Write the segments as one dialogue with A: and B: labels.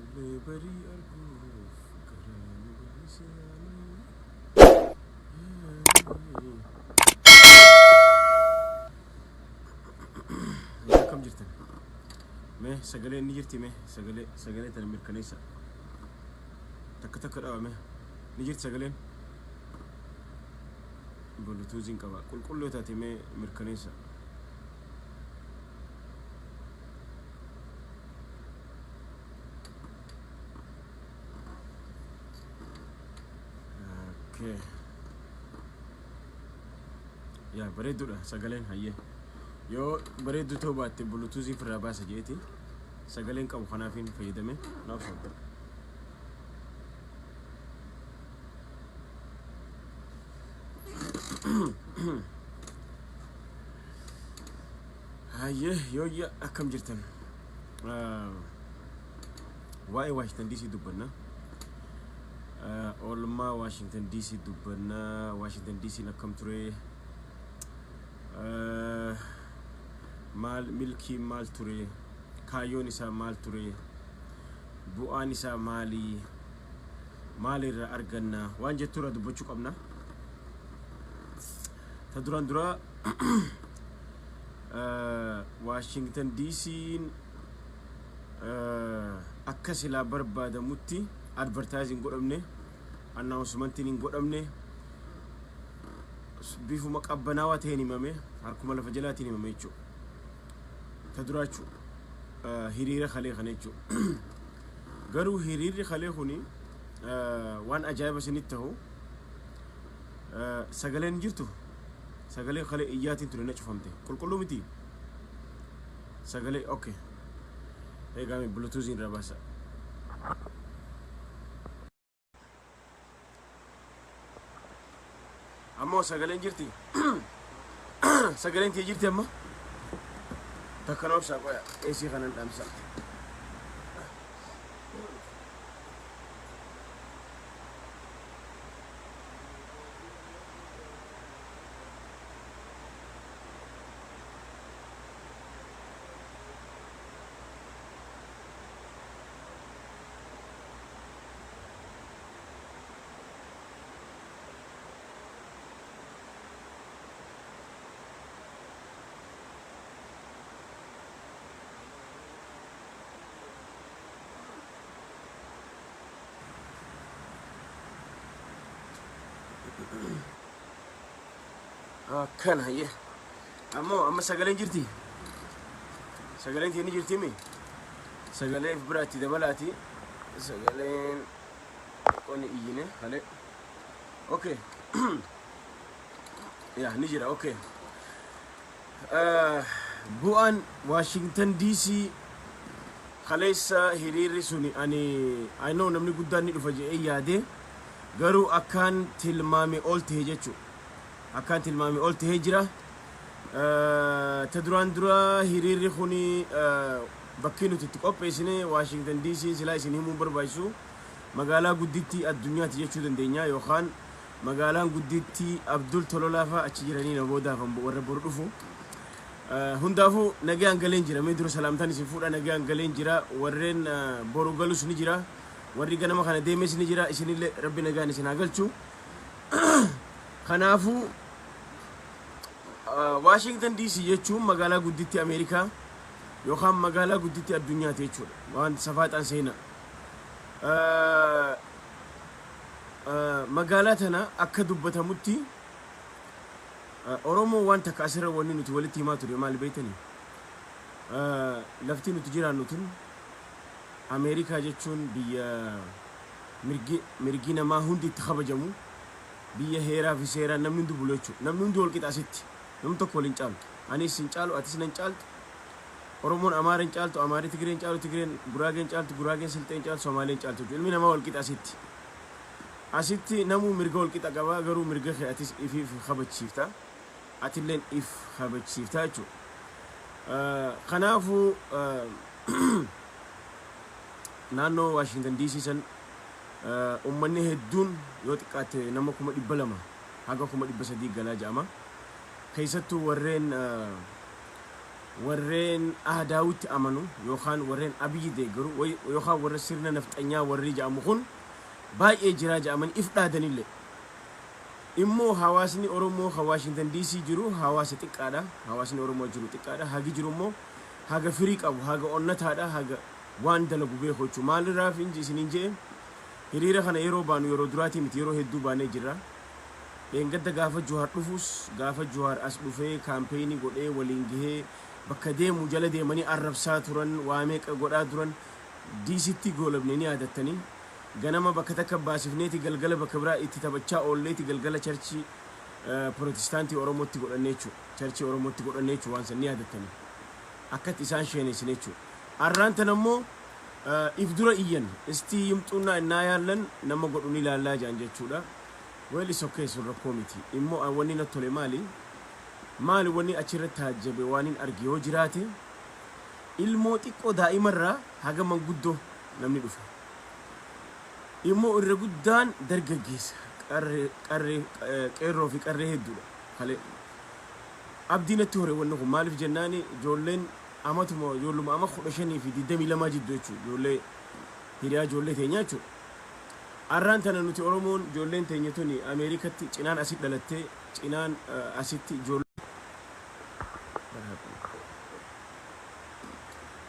A: Fuullee barii arguuf garaa nu bal'ise yaani. Yaa akkam jirtan? Mee sagalee ni jirti mee sagalee sagalee tana mirkaneessa. Takka takka dhawa mee ni jirti sagaleen? Bluetooth qaba. Qulqulluu taate mee mirkaneessa. Okay. Yaa bareedduudha sagaleen hayyee. Yoo bareedduu ta'uu baatte bluetooth ofirraa baasa jeeti. Sagaleen qabu kanaafiin fayyadame naaf sabba. Hayyee yooyya akkam jirtan? Waa'ee Washington DC dubbanna. Oolmaa Washington DC dubbanna. Washington DC akkam ture? Maal milkiin maal ture? Kaayyoon isaa maal ture? Bu'aan isaa maali? Maalirraa arganna? Waan jetturraa dubbachuu qabna. Ta duraan dura Washington DC'n akka silaa barbaadamutti advertising godhamne, announcementiin hin godhamne, bifuma qabbanaawaa ta'een himame, harkuma lafa jalaatiin himame jechuudha. Ta duraa jechuudha. Hiriira kalee kana jechuudha. Garuu hiriirri kalee kuni waan ajaa'iba isinitti ta'u sagaleen hin jirtu. Sagalee kalee iyyaatiin ture na cufamte. Qulqulluu miti. Sagalee okay. Eegaame bluetooth irraa baasa. Ammoo sagaleen jirti. Sagaleen tiyya jirti amma. Takka na obsaa qoya. Eesii kanan dhaamsa. Akkana hayyee. Ammoo amma sagaleen jirti. Sagaleen tiyya ni jirti mi? Sagalee if biraatti dabalaati. Sagaleen qonni iyyine kalee. Okay. Yaa ni jira okay. Bu'aan Washington DC kaleessa hiriirri suni ani I know namni guddaan ni dhufa jedhee yaade garuu akkaan tilmaame ol ta'e jechuudha. Akkaan tilmaame ol ta'ee jira. Ta duraan dura hiriirri kuni bakki nuti itti qopheessine Washington DC silaa isin himuun barbaachisu magaalaa guddittii addunyaati jechuu dandeenya yookaan magaalaan guddittii Abdul Tololaa fa'aa achi jiranii na boodaaf warra boru dhufu. Hundaafuu nagaan galeen jira. Mee dura salaamtaan isin fuudha nagaan galeen jira. Warreen boru galus ni jira. Warri ganama kana deemes ni jira. Isinillee rabbi nagaan isin haa galchu. Kanaafuu Washington DC jechuun magaalaa guddittii Ameerikaa yookaan magaalaa guddittii addunyaati jechuudha. Waan safaaxaan seenaa. Magaalaa tana akka dubbatamutti Oromoo waan takka asirra wanni nuti walitti himaa ture maali beektanii? Lafti nuti jiraannu tun Ameerikaa jechuun biyya mirgi mirgi namaa hundi itti kabajamu biyya heeraa fi seeraan namni hundi bulu jechuudha. Namni hundi wal qixa asitti. Namni tokko wal hin caalu. Anis hin caalu, atis nan caaltu. Oromoon Amaara hin caaltu, Amaarri Tigree hin caalu, Tigreen Guraagee hin caaltu, Guraageen Silxee hin caaltu, Somaalee hin caaltu jechuudha. Ilmi namaa wal qixa asitti. Asitti namuu mirga wal qixa qaba garuu mirga kee atis ifiif kabachiifta. Atilleen if kabachiifta jechuudha. Kanaafuu naannoo Washington DC san ummanni hedduun yoo xiqqaate nama 200,000 haga 300,000 galaa jedhama. Keessattuu warreen Warreen aadaawwitti amanu yookaan warreen Abiyyi deeggaru yookaan warra sirna nafxanyaa warri jedhamu kun baay'ee jiraa jedhamanii if dhaadanillee, immoo hawaasni Oromoo ka Washington DC jiru hawaasa xiqqaadha. Hawaasni Oromoo jiru xiqqaadha. Hagi jiru immoo haga firii qabu, haga onnataadha, haga waan dalagu beeku jechuudha. Maalirraa finji isiniin jee, hiriira kana yeroo baanu yeroo duraatii miti, yeroo hedduu baanee jirra. Dheengadda gaafa Juhaar dhufus, gaafa Juhaar as dhufee campaign godhee waliin gahee bakka deemu jala deemanii arrabsaa turan, waa meeqa godhaa turan, DCtti goolabne ni yaadattanii. Ganama bakka takka baasifneeti, galgala bakka biraa itti taphachaa oolleeti, galgala church Pirootestaantii Oromootti godhanne jechuudha. Church Oromootti godhanne jechuudha. Waan san ni yaadattanii. Akkatti isaan sheenessine jechuudha. Arraan tan ammoo if dura iyyan istii yimxuunnaa innaa yaallan nama godhu ni ilaallaa jedhan jechuudha. Well, is okay, sun rakkoo miti. Immoo wanni natti tole maali? Maali wanni achirratti taajjabe, waan hin arge yoo jiraate, ilmoo xiqqoo daa'imarraa haga manguddoo namni dhufe. Immoo irra guddaan dargaggeessa, qarree, qeerroo fi qarree hedduudha. Kalee abdii natti hore wanni kun. Maaliif jennaani, ijoolleen amatuma ijoolluma ama 15 fi 22 jidduu jechuudha. Ijoollee hiriyaa ijoollee teenyaa jechuudha. Arraan tana nuti Oromoon, ijoolleen teenya tuni Ameerikatti cinaan asitti dhalattee, cinaan asitti ijoollee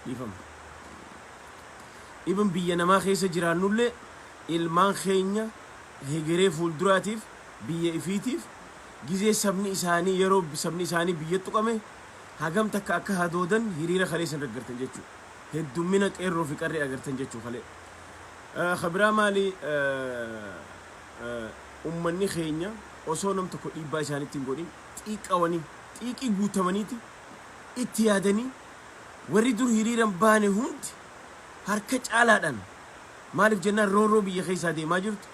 A: dhiifama. Ibn biyya namaa keessa jiraannullee, ilmaan keenya hegeree fuulduraatiif, biyya ifiitiif, gizee sabni isaanii, yeroo sabni isaanii biyya tuqame hagam takka akka hadoodan hiriira kaleessan agartan jechuudha. Heddummina qeerroo fi qarree agartan jechuu kalee. Kabiraa maali, ummanni keenya osoo nam tokko dhiibbaa isaanitti hin godhin xiiqawanii, xiiqii guutamaniiti itti yaadanii, warri dur hiriiran baane hundi harka caalaadhaan. Maaliif jennaan, roorroo biyya keessaa deemaa jirtu,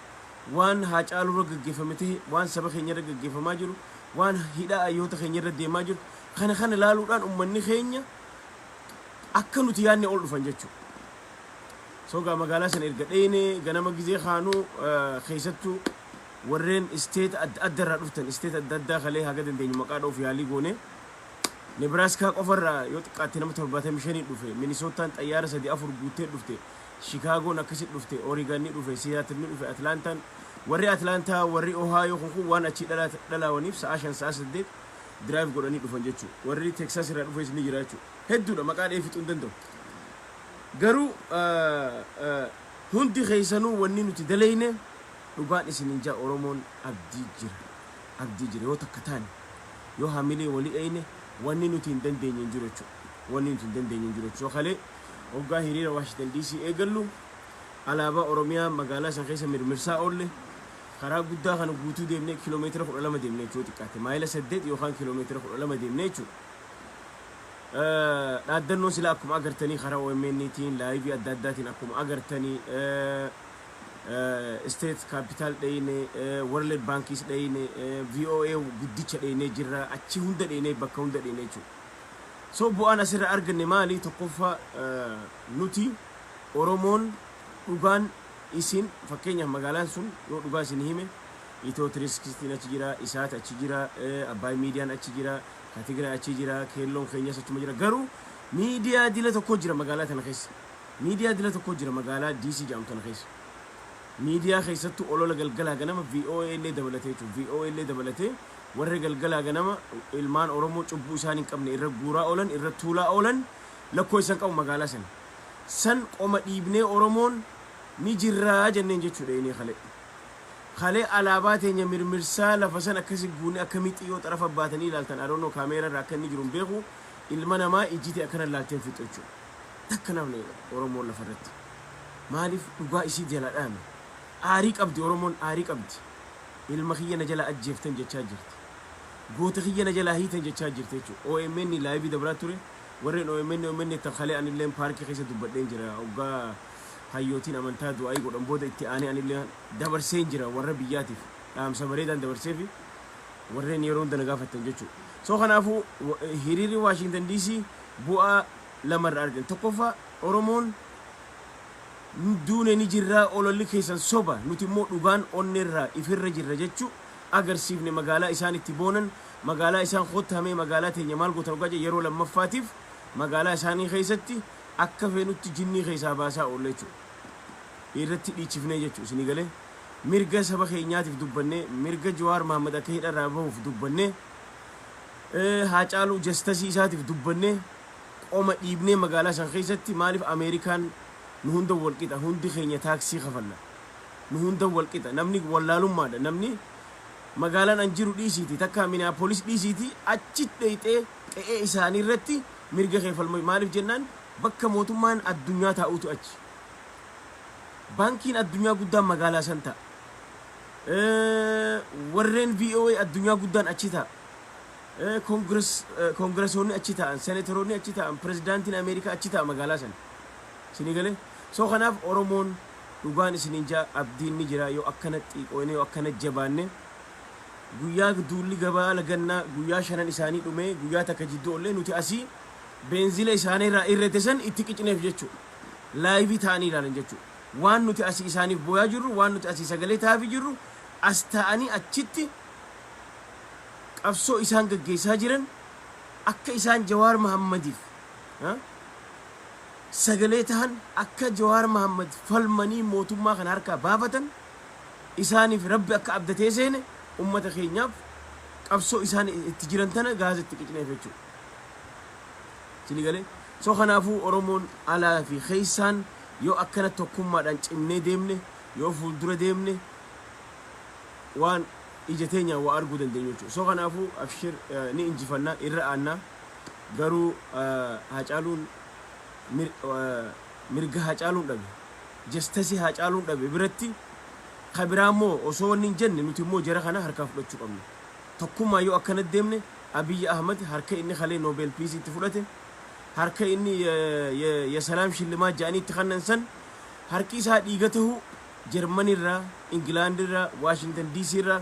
A: waan Haacaaluu irra gaggeeffame ta'e, waan saba keenya irra gaggeeffamaa jiru, waan hidhaa hayyoota keenya irra deemaa jiru, kana kana laaluudhaan ummanni keenya akka nuti yaadne ol dhufan jechuudha. Sogaa magaalaa sana erga dheeyne, ganama gizee kaanuu, keessattuu warreen state adda adda irraa dhuftan, state adda addaa kalee haga dandeenyu maqaa dhoof yaalii goone. Nebraaskaa qofarraa yoo xiqqaatte nama 75 dhufe. Minisootaan xayyaara sadi afur guuttee dhufte. Shikaagoon akkasitti dhufte. Oregon ni dhufe. Siyaatil ni dhufe. Atlaantaan, warri Atlaantaa, warri Ohaayoo kun waan achii dhalaawaniif sa'a 5, sa'a 8 drive godhanii dhufan jechuudha. Warri Teksaas irraa dhufes ni jira jechuudha. Hedduudha, maqaa dhee fixuu hin danda'u. Garuu hundi keessanuu wanni nuti daleyne, dhugaan isinin jaa, Oromoon abdii jira. Abdii jira. Yoo takka taane, yoo hamilee walii eyne, wanni nuti hin dandeenye hin jiru jechuudha. Wanni nuti hin dandeenye hin jiru jechuudha. Kalee hoggaa hiriira Washington DC eegallu, alaabaa Oromiyaa magaalaa san keessa mirmirsaa oolle. Karaa guddaa kana guutuu deemnee kiiloomeetira 12 deemnee jechuudha xiqqaate. Maayila 8 yookaan kiiloomeetira 12 deemnee jechuudha. Dhaaddannoon silaa akkuma agartanii karaa OMN-tiin, live adda addaatiin akkuma agartanii, State Capitol dheyne, World Bankis dheyne, VOA guddicha dheyne jirra, achi hunda dheyne, bakka hunda dheyne jechuudha. So bu'aan asirra arganne maali? Tokkoffaa, nuti Oromoon dhugaan isin, fakkeenyaaf magaalaan sun, yoo dhugaa isin hime, Itiyoo Tiriskistiin achi jira, Isaat achi jira, Abbaay Miidiyaan achi jira, Katigraay achi jira, Keelloon keenyas achuma jira. Garuu miidiyaa dila tokko jira magaalaa tana keessa. Miidiyaa dila tokko jira magaalaa DC jedhamu tana keessa. Miidiyaa keessattuu olola galgalaa ganama, VOA illee dabalatee jechuudha. VOA illee dabalatee, warri galgalaa ganama ilmaan Oromoo cubbuu isaan hin qabne irra guuraa oolan, irra tuulaa oolan, lakkoo isaan qabu magaalaa sana. San qoma dhiibnee Oromoon ni jirraa jenneen jechuudha inni kalee. Kalee alaabaa teenya mirmirsaa lafa san akkasi guunee akka mixii yoo xarafa baatanii ilaaltan, adoonoo kaameera irra akka inni jiru hin beeku, ilma namaa ijjite akkana ilaalteen fixu jechuudha. Takka namni Oromoon lafa irratti. Maaliif? Dhugaa isii jala dhaame. Aarii qabdi Oromoon, aarii qabdi. Ilma kiyya na jala ajjeeftan jechaa jirti. Goota kiyya na jalaa hiitan jechaa jirti jechuudha. OMN live dabraa ture. Warreen OMN OMN tan kalee anilleen paarkii keessa dubbadheen jira. Hoggaa hayyootiin amantaa du'aayii godhan booda itti aanee anillee dabarseen jira, warra biyyaatiif dhaamsa bareedaan dabarseefi warreen yeroo hunda na gaafattan jechuudha. So kanaafuu hiriirri Washington DC bu'aa lamarra argan. Tokkoffaa, Oromoon duune ni jirraa, ololli keessan soba, nuti immoo dhugaan onneerraa ifirra jirra jechuu agarsiifne. Magaalaa isaan itti boonan, magaalaa isaan kottaamee magaalaa teenya maal gootan hoggaa yeroo lammaffaatiif Magaalaa isaanii keessatti akka feenutti jinnii keessaa baasaa oolle jechuudha. Irratti dhiichifnee jechuudha isinii galee. Mirga saba keenyaatiif dubbannee, mirga Jawaar Mahammad akka hidharraa bahuuf dubbannee, Haacaaluu justice isaatiif dubbannee, qoma dhiibnee magaalaa san keessatti. Maaliif? Ameerikaan nu hunda walqixa, hundi keenya taaksii kafalla, nu hunda walqixa. Namni wallaalummaadha. Namni magaalaan an jiru dhiisiiti, takka Minneapolis dhiisiiti, achi dheeyxee qe'ee isaanii irratti mirga kee falma. Maaliif jennaan, bakka mootummaan addunyaa taa'utu achi, baankiin addunyaa guddaan magaalaa san ta'a, warreen VOA addunyaa guddaan achi ta'a, koongiresoonni achi ta'an, senatoroonni achi ta'an, pirezidaantiin Ameerikaa achi ta'a magaalaa san. Isinii galee? So kanaaf Oromoon, dhugaan isiniin jaa, abdiin ni jira. Yoo akkana xiiqoone, yoo akkana jabaanne, guyyaa duulli gabaa lagannaa guyyaa 5 isaanii dhume, guyyaa takka jidduu ollee nuti asii beenzila isaanii irraa irrate san itti qicneef jechuu, live ta'anii ilaalan jechuu. Waan nuti asii isaaniif booyaa jirru, waan nuti asii sagalee taafii jirru, as ta'anii achitti qabsoo isaan gaggeessaa jiran, akka isaan Jawaar Mahammadiif sagalee tahan, akka Jawaar Mahammad falmanii mootummaa kana harkaa baafatan, isaaniif Rabbi akka abdatee seene, ummata keenyaaf qabsoo isaan itti jiran tana gaaza itti qicneef jechuudha. Isinii galee? So kanaafuu Oromoon alaa fi keessaan yoo akkana tokkummaadhaan cimnee deemne, yoo fuuldura deemne, waan ija teenyaan waa arguu dandeenyu jechuudha. So kanaafuu abshir, ni injifannaa, irra aannaa. Garuu Haacaaluun, mirga Haacaaluun dhabe, justice Haacaaluun dhabe biratti ka biraa immoo osoo wanni hin jenne, nuti immoo jara kana harkaa fudhachuu qabna. Tokkummaa yoo akkana deemne, Abiyyi Ahmad harka inni kalee Nobel Peace itti fudhate, harka inni የሰላም ሽልማት jedhanii itti kennan san, harki isaa dhiiga ta'uu Jarmanirraa, Ingilaandirraa, Waashingtan DC irraa,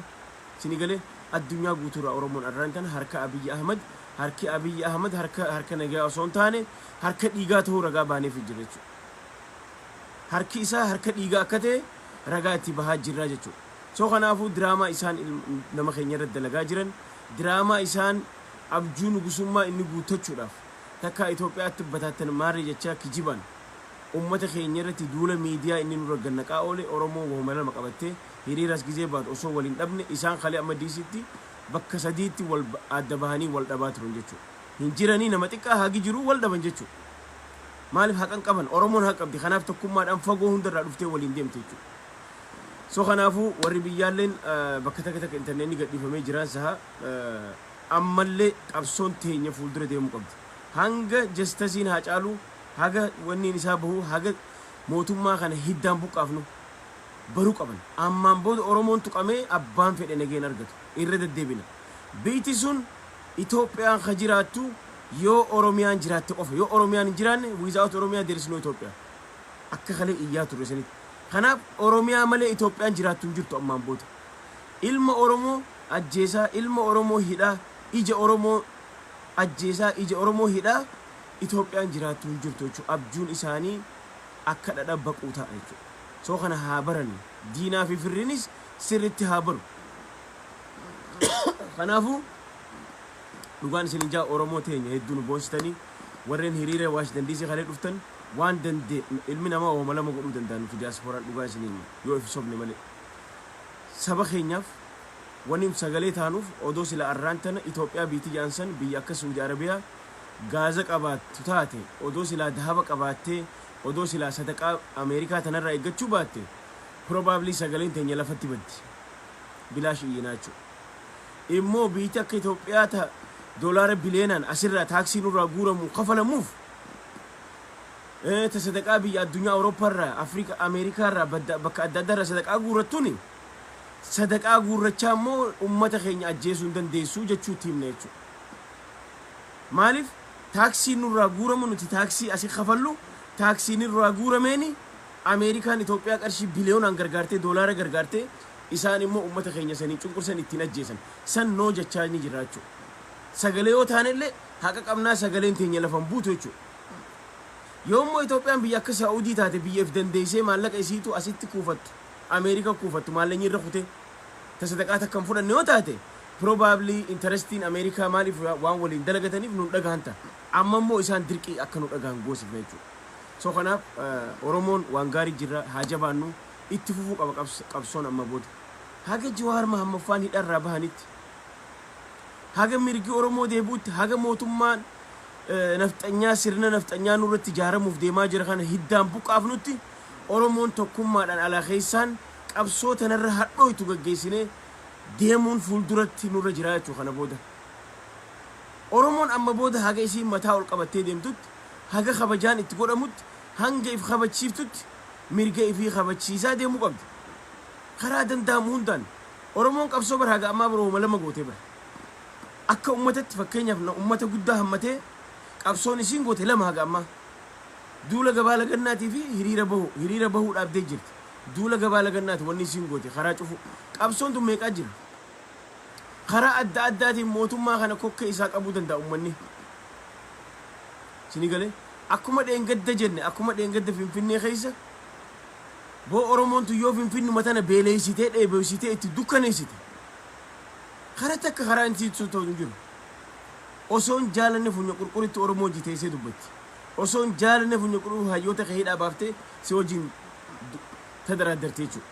A: isinii galee, addunyaa guutuurraa Oromoon arraan tana harka Abiyyi Ahmad, harki Abiyyi Ahmad harka nagaa osoo hin taane harka dhiigaa ta'uu ragaa baaneef jira jechuudha. Harki isaa harka dhiigaa akka ta'e ragaa itti bahaa jirra jechuudha. So kanaafuu diraamaa isaan nama keenya irratti dalagaa jiran, diraamaa isaan abjuu nugusummaa inni guuttachuudhaaf takka Itoophiyaatti bataattan maarree jechaa kijibaan ummata keenya irratti duula miidiyaa inni nurra gannaqaa oole, Oromoo wahuma lama qabattee hiriiras gizee baatu osoo waliin dhabne, isaan kalee amma diisitti bakka sadiitti wal adda bahanii wal dhabaa turan jechuudha. Hin jiranii, nama xiqqaa hagi jiru wal dhaban jechuudha. Maaliif? Haqan qaban, Oromoon haqa qabdi. Kanaaf tokkummaadhaan fagoo hundarraa dhuftee waliin deemte jechuudha. So kanaafuu warri biyyaalleen bakka takka takka intarneetni gadhiifamee jiraan saha, ammallee qabsoon teenya fuuldura deemuu qabdi. Hanga justiceiin haa caalu, haga wanniin isaa bahu, haga mootummaa kana hiddaan buqqaafnu baruu qaban. Ammaan booda Oromoon tuqamee abbaan fedhe nageen argatu. Irra deddeebina. Biyyi sun Itoophiyaan ka jiraattu yoo Oromiyaan jiraatte qofa. Yoo Oromiyaan hin jiraanne, without Oromiyaa there is no Ethiopia. Akka kalee iyyaa turre sanitti. Kanaaf Oromiyaa malee Itoophiyaan jiraattu hin jirtu ammaan booda. Ilma Oromoo ajjeesaa, ilma Oromoo hidhaa, ija Oromoo ajjeesaa, ija Oromoo hidhaa Itoophiyaan jiraattu hin jirtu jechuudha. Abjuun isaanii akka dhadha baquu ta'a jechuudha. So kana haa barannu. Diinaa fi firriinis sirritti haa baru. Kanaafuu dhugaan isin jaa, Oromoo teenya hedduu nu boonsitanii, warreen hiriira Waashingtan DC kalee dhuftan, waan dandee ilmi namaa ooma lama godhuu danda'a. Nuti diyaaspooraan, dhugaa isiniin, yoo if sobne malee, saba keenyaaf wani sagalee taanuuf, odoo sila arraan tana Itoophiyaa biitii jedhan san biyya akka Saudi Arabiyaa gaaza qabaattu taate, odoo silaa dahaba qabaattee, odoo silaa sadaqaa Ameerikaa tanarraa eeggachuu baatte, probably sagaleen teenya lafatti baddi, bilaash iyyinaa jechuudha. Immoo biyyi akka Itoophiyaa ta doolaara biliyeenaan asirraa taaksii nurraa guuramu kafalamuuf, ta sadaqaa biyya addunyaa Awurooppaarraa, Afrikaa, Ameerikaarraa, bakka adda addaarraa sadaqaa guurrattuuni, sadaqaa guurrachaa immoo ummata keenya ajjeesuu hin dandeessu jechuu himna jechuudha. Maaliif? Taaksii nurraa guuramu, nuti taaksii asii kafallu, taaksii nurraa guurameeni Ameerikaan Itoophiyaa qarshii biliyoonaan gargaartee, doolaara gargaartee, isaan immoo ummata keenya sanii cunqursan, ittiin ajjeesan san noo jechaa ni jira jechuudha. Sagalee yoo taanellee haqa qabnaa, sagaleen teenya lafan buutu jechuudha. Yoo immoo Itoophiyaan biyya akka Saa'udii taate, biyya if dandeessee maallaqa isiitu asitti kuufattu, Ameerika kuufattu, maallaqni irra kutee ta sadaqaa takka hin fudhanne yoo taate, Probably interestiin Ameerikaa maaliif waan waliin dalagataniif nun dhagahan ta'a. Amma immoo isaan dirqii akka nu dhagahan goosifna jechuudha. So kanaaf Oromoon waan gaarii jirra, haa jabaannu, itti fufuu qaba qabsoon amma booda. Haga Jawaar Mahammaffaan hidharraa bahanitti, haga mirgi Oromoo deebi'utti, haga mootummaan nafxanyaa, sirna nafxanyaa nurratti ijaaramuuf deemaa jira kana hiddaan buqqaafnutti, Oromoon tokkummaadhaan alaa keessaan qabsoo tanarra hadhooytu gaggeessinee deemuun fuulduratti nurra jira jechuu kana booda. Oromoon amma booda haga isiin mataa ol qabattee deemtutti, haga kabajaan itti godhamutti, hanga if kabachiiftutti mirga ifii kabachiisaa deemuu qabdi. Karaa danda'amu hundaan Oromoon qabsoo bara haga ammaa bara lama gootee bara. Akka ummatatti fakkeenyaaf ummata guddaa hammatee qabsoon isiin goote lama haga ammaa. Duula gabaa lagannaatii fi hiriira bahu, hiriira bahuu dhaabdee jirti. Duula gabaa lagannaati wanni isiin goote karaa cufu. Qabsoon tun meeqaa jira? Karaa adda addaatiin mootummaa kana kokkee isaa qabuu danda'a ummanni. Isinii galee? Akkuma dheengadda jenne, akkuma dheengadda Finfinnee keessa boo Oromoon tun yoo Finfinnuma tana beeleessitee, dheeboysitee, itti dukkaneessite, karaa takka karaa inni ta'u hin jiru. Osoo hin jaalanne funya qurquritti Oromoo hojii teessee dubbatti. Osoo hin jaalanne funya qurquru hayyoota kee hidhaa baaftee si wajjin tadaraadarte jechuudha.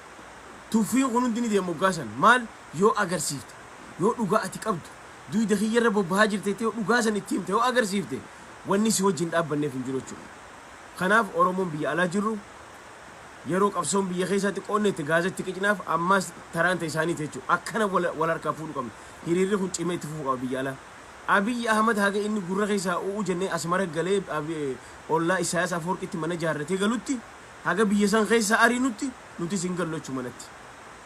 A: Tuffiin kun hundi ni deema hoggaasan. Maal yoo agarsiifte, yoo dhugaa ati qabdu duyda kiyyarra bobbahaa jirte yoo dhugaa san itti himte, yoo agarsiifte, wanni si wajjin dhaabbanneef hin jiru jechuudha. Kanaaf Oromoon biyya alaa jirru yeroo qabsoon biyya keessatti qoonnetti gaazatti qicinaaf ammas taraan ta'e isaaniiti jechuudha. Akkana wal harkaa fuudhuu qabna. Hiriirri kun cimee itti fufuu qaba biyya alaa. Abiyyi Ahmad haga inni gurra keessaa u'u jennee Asmara galee ollaa Isaayaas Afoorqitti mana jaarratee galutti, haga biyya san keessa ariinutti nutis hin gallu jechuu manatti.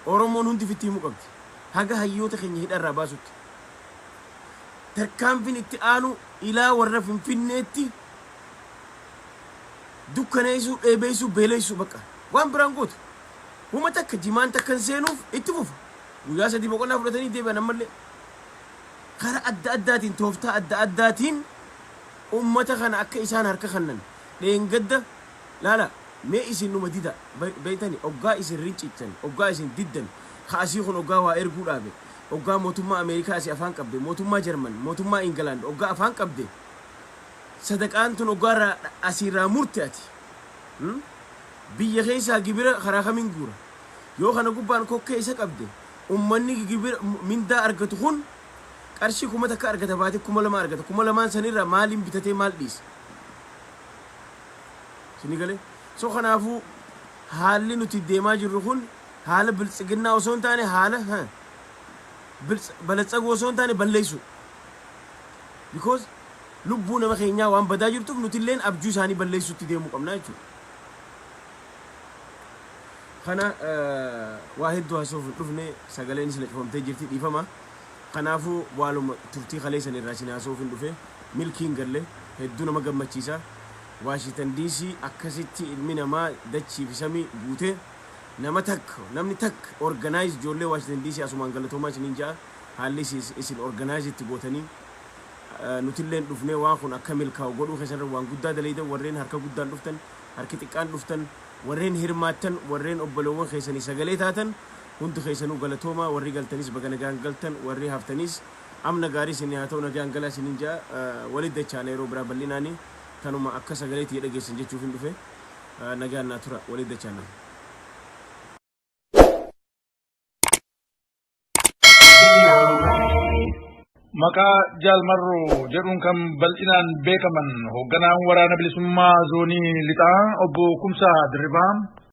A: Oromoon hundi fitti himuu qabdi. Haga hayyoota keenya hidharraa baasutti. Tarkaanfiin itti aanu ilaa warra Finfinneetti dukkaneessuu, dheebeessuu, beeleessuu bakka. Waan biraan gootu. Huma takka jimaan takka hin seenuuf itti fufa. Guyyaa 3 boqonnaa fudhatanii deebi'an ammallee. Karaa adda addaatiin, tooftaa adda addaatiin ummata kana akka isaan harka kannan dheengadda laala mee isin numa dida beeytani. Oggaa isin rincichan, oggaa isin diddan, ka asii kun oggaa waa erguu dhaabe, oggaa mootummaa Ameerikaa asii afaan qabde, mootummaa Jarman, mootummaa Ingilaand oggaa afaan qabde, sadaqaan tun oggaa irraa asiirraa murte, ati biyya keessaa gibira karaa kamiin guura? Yoo kana gubbaan kokkee isa qabde, ummanni gibira mindaa argatu kun qarshii 1000 argata baate, 2000 argata, 2000n sanirraa maaliin bitatee maal dhiisa? Sini galee? So kanaafuu haalli nuti deemaa jirru kun haala biltsiginnaa osoo hin taane, haala balatsaguu osoo hin taane balleessu, because lubbuu nama keenyaa waan badaa jirtuuf nutilleen abjuu isaanii balleessuutti deemuu qabna jechuudha. Kana waa hedduu haasoof hin dhufne, sagaleen isin cufamtee jirti, dhiifama. Kanaafuu waaluma turtii kaleessan irraa isin haasoof hin dhufe. Milkiin galle, hedduu nama gammachiisa. Washington DC akkasitti ilmi namaa dachii fi samii guutee nama takka namni takka organize. Ijoollee Washington DC asumaan galatoomaa isiniin ja'a. Haalli isin organize itti gootanii nutilleen dhufnee waan kun akka milkaa'u godhuu keessan waan guddaa dalaydan. Warreen harka guddaan dhuftan, harki xiqqaan dhuftan, warreen hirmaattan, warreen obboleewwan keessanii sagalee taatan hundi keessanuu galatoomaa. Warri galtanis baga nagaan galtan, warri haftanis amna gaarii isin haa ta'u, nagaan galaa isiniin ja'a. Walit dachaana yeroo biraa bal'inaanii. Tanuma akka sagaleetti dhageessan jechuuf hin dhufe. Nagaan naa tura, walit dachaana.
B: Maqaa Jaalmarroo jedhuun kan bal'inaan beekaman hoogganaan Waraana Bilisummaa Zoonii Lixaa Obbo Kumsaa Dirribaa.